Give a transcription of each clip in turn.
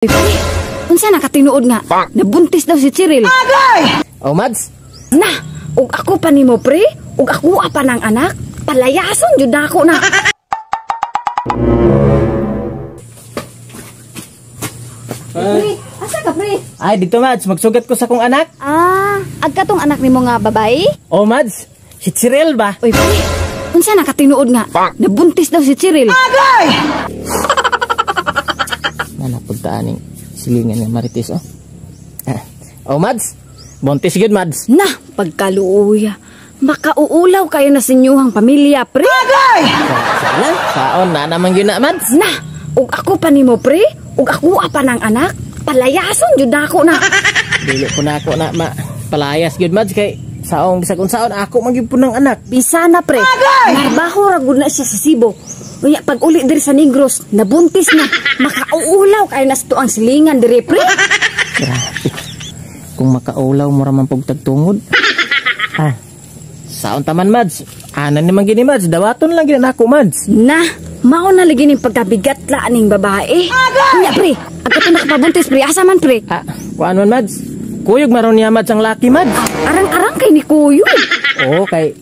Pre, unsa na katinuod nga? Nabuntis daw si Cheryl. Oh, Mads. Na, ug ako pa nimo, pre, ug ako pa ng anak. Palayason jud nako na. Pre, asa ka, pre? Ay, dito, Mads, magsugat ko sa kong anak. Ah, agka tong anak nimo nga babae? Oh, Mads, si Cheryl ba? Uy, pre, unsa na katinuod nga? Nabuntis daw si Cheryl. Nanapunta aning silingan nga Marites, oh. Ah. Oh, Mads, buntis gyud, Mads. Na, pagkaluoya. Makauulaw kayo na sa inyuhang pamilya, pre. Sana, saon na naman gyud na, Mads. Na, ug ako pa nimo, pre, ug ako pa ng anak. Palayason jud nako na. Dili po na ako na ma palayas gyud, Mads, kay saong bisag unsaon ako man gyud po ng anak. Bisana, pre. Narbaho ra gud na siya sa Cebu. Unya pag uli diri sa Negros, nabuntis na. Makauulaw kayo na sa tuang silingan diri, pre. Grabe. Kung makaulaw mo ra man pug tagtungod. Ah. Saon taman, Mads? Anan naman gini, Mads, dawaton lang gini nako, Mads. Na, mao na lagi ning pagkabigat la aning babae. Unya, pre, agka to nakapabuntis, pre, asa man, pre? Ah, kuan man, Mads. Kuyog maron niya, Mads, ang laki, Mads. Arang-arang kay ni Kuyog. Oo, kay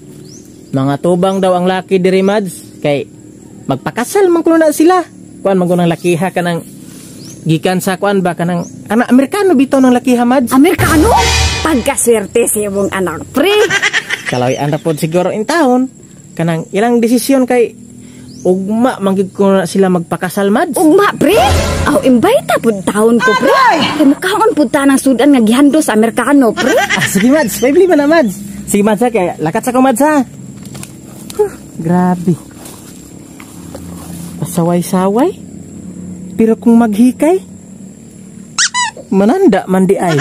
mga tubang daw ang laki diri, Mads. Kay magpakasal man kuno na sila. Kuan man kuno ng lakiha kanang gikan sa kuan ba kanang anak Amerikano bitaw ng lakiha, Mads. Amerikano? Pagkaswerte sa imong anak, pre. Kalawian ra pod siguro in taon kanang ilang desisyon kay ugma man gyud kuno na sila magpakasal, Mads. Ugma, pre. Aw, invite pud taon ko, pre. Kay mukaon pud ta ng sudan nga gihando sa Amerikano, pre. Ah, sige, Mads, pabili ba na, Mads? Sige, Mads, ha, kay lakat sa ko, Mads, ha. Huh, grabe. Pasaway-saway. Pero kung maghikay, mananda man di ay.